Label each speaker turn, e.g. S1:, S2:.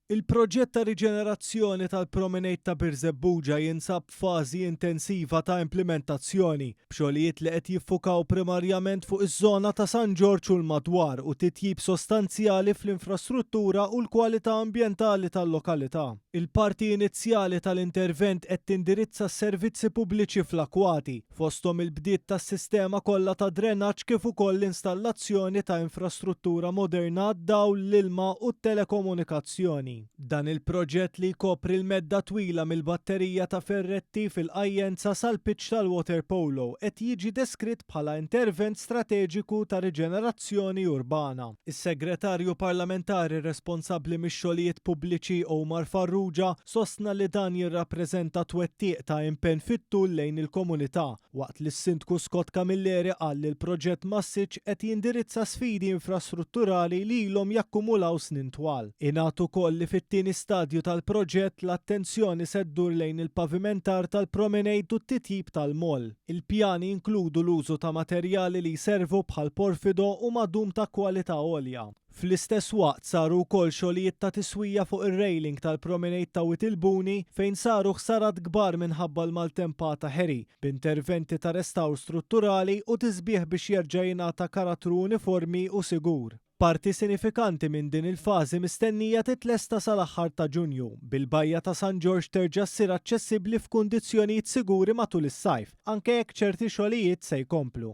S1: Il-proġett ta' riġenerazzjoni tal-Promenade ta' Birżebbuġa jinsab f'fażi intensiva ta' implimentazzjoni, b'xogħlijiet li qed jiffukaw primarjament fuq iż-żona ta' San Ġorġ u l-madwar u titjib sostanzjali fl-infrastruttura u l-kwalità ambjentali tal-lokalità. Il-parti inizjali tal-intervent qed tindirizza s-servizzi pubbliċi fl-akkwati, fosthom il-bdiet tas-sistema kollha ta' drenaġġ kif ukoll l-installazzjoni ta' infrastruttura moderna għad-dawl, l-ilma u t-telekomunikazzjoni. Dan il-proġett li jkopri l-medda twila mill-batterija ta' Ferretti fil-Qajjenza sal-pitch tal-waterpolo qed jiġi deskritt bħala intervent strateġiku ta' riġenerazzjoni urbana. Is-Segretarju Parlamentari responsabbli mix-Xogħlijiet Pubbliċi Omar Farrugia Sostna li dan jirrappreżenta twettiq ta' impenn fit-tul lejn il-komunità, waqt li s-Sindku Scott Camilleri qal li l-proġett massiċċ qed jindirizza sfidi infrastrutturali li ilhom jakkumulaw snin twal. Ingħad ukoll li fit-tieni stadju tal-proġett l-attenzjoni se ddur lejn il-pavimentar tal-promenade u t-titjib tal-mall. Il-pjani jinkludu l-użu ta' materjali li jservu bħal porfido u madum ta' kwalità għolja. Fl-istess waqt saru wkoll xogħlijiet ta' tiswija fuq ir-railing tal-promenade ta' Wied il-Buni fejn saru ħsarat kbar minħabba l-maltempata Harry, b'interventi ta' restawr strutturali u tisbiħ biex jerġa' jingħata karattru uniformi u sigur. Parti sinifikanti minn din il-fażi mistennija titlesta sal-aħħar ta' Ġunju, bil-Bajja ta' San Ġorġ terġa' ssir aċċessibbli f'kundizzjonijiet siguri matul is-sajf, anke jekk ċerti xogħlijiet se jkomplu.